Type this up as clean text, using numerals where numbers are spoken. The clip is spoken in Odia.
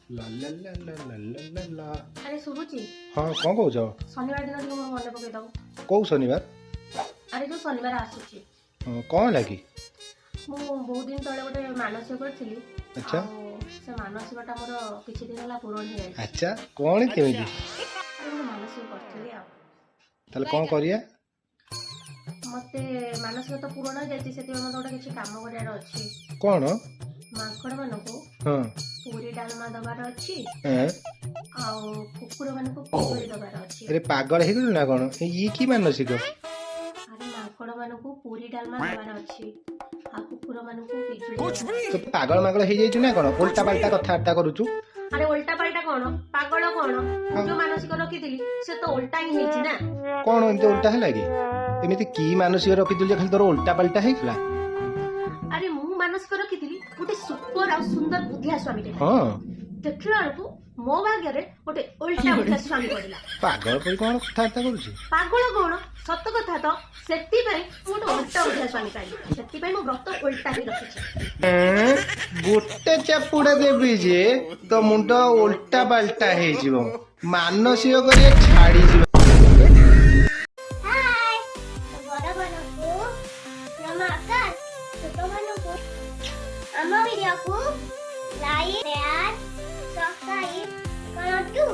ଲା ଲା ଲା ଲା ଲା ଲା ଲା ଲା। ଆରେ, ଶୁଭୁଛି? ହଁ, କ'ଣ କହୁଛ? ଶନିବାର ଦିନ ଟିକେ ମୋର ମନେ ପକେଇଦବ। କୋଉ ଶନିବାର? ଆରେ, ଯୋଉ ଶନିବାର ଆସୁଛି। ହଁ, କ'ଣ ହେଲା କି? ମୁଁ ବହୁତ ଦିନ ତଳେ ଗୋଟେ ମାନସିକ କରିଥିଲି। ଆଉ ସେ ମାନସିକଟା ମୋର କିଛି ଦିନ ହେଲା ପୂରଣ ହେଇଯାଇଛି। ଆଚ୍ଛା, କ'ଣ କେମିତି? ଆରେ, ମୁଁ ମାନସିକ କରିଥିଲି ଆଉ। ତାହେଲେ କ'ଣ କରିବା? ମତେ ମାନସିକ ତ ପୂରଣ ହେଇଯାଇଛି, ସେଥିପାଇଁ ମତେ ଗୋଟେ କିଛି କାମ କରିବାର ଅଛି। କ'ଣ? ମାଙ୍କଡ ମାନଙ୍କୁ ପୁରୀ ଡାଲମା ଦବାର ଅଛି। ଏଁ? ଆଉ କୁକୁର ମାନଙ୍କୁ ପିଜୁଳି ଦବାର ଅଛି। ଆରେ, ପାଗଳ ହେଇଗଲୁ ନା କ'ଣ? ଇଏ କି ମାନସିକ? ଆରେ, ମାଙ୍କଡ ମାନଙ୍କୁ ପୁରୀ ଡାଲମା ଦବାର ଅଛି ଆଉ କୁକୁର ମାନଙ୍କୁ ପିଜୁଳି ଦବାର ଅଛି। ତୁ ପାଗଳ ମାଗଳ ହେଇଯାଇଛୁ ନା କ'ଣ? ଓଲଟା ପାଲଟା କଥାବାର୍ତ୍ତା କରୁଛୁ। ଆରେ, ଓଲଟା ପାଲଟା କଣ, ପାଗଳ କଣ? ମୁଁ ଯୋଉ ମାନସିକ ରଖିଥିଲି, ସେ ତ ଓଲଟା ହିଁ ହେଇଛି ନା। କ'ଣ ଏମିତି ଓଲଟା ହେଲା କି? ଏମିତି କି ମାନସିକ ରଖିଥିଲୁ ଯେ ଖାଲି ତୋର ଓଲଟା ପାଲଟା ହେଇଗଲା? ଆରେ, ମୁଁ ମାନସିକ ରଖିଥିଲି ଗୋଟେ ସୁପର ଆଉ ସୁନ୍ଦର ବୁଦ୍ଧିଆ ସ୍ୱାମୀଟେ। ଦେଖିଲା ବେଳକୁ ମୋ ଭାଗ୍ୟରେ ଗୋଟେ ଓଲଟା ବୁଦ୍ଧିଆ ସ୍ୱାମୀ ପଡିଲା। ପାଗଳ ପରି କ'ଣ କଥାବାର୍ତ୍ତା କରୁଛୁ? ପାଗଳ କଣ, ସତ କଥା ତ। ସେଥିପାଇଁ ମୁଁ ଗୋଟେ ଓଲଟା ବୁଦ୍ଧିଆ ସ୍ୱାମୀ ପାଇଲି, ସେଥିପାଇଁ ମୁଁ ବ୍ରତ ଓଲଟା ହିଁ ରଖିଛି। ଏଁ, ଗୋଟେ ଚାପୁଡ଼ା ଦେବି ଯେ ତୋ ମୁଣ୍ଡ ଓଲଟା ପାଲଟା ହେଇଯିବ, ମାନସିକ କରିବା ଛାଡିଯିବ। ହାଇ, ବଡ଼ମାନଙ୍କୁ ନମସ୍କାର, ଛୋଟମାନଙ୍କୁ ଆମ ଭିଡ଼ିଓକୁ ଲାଇକ୍, ସେୟାର, ସବସ୍କ୍ରାଇବ୍ କରନ୍ତୁ।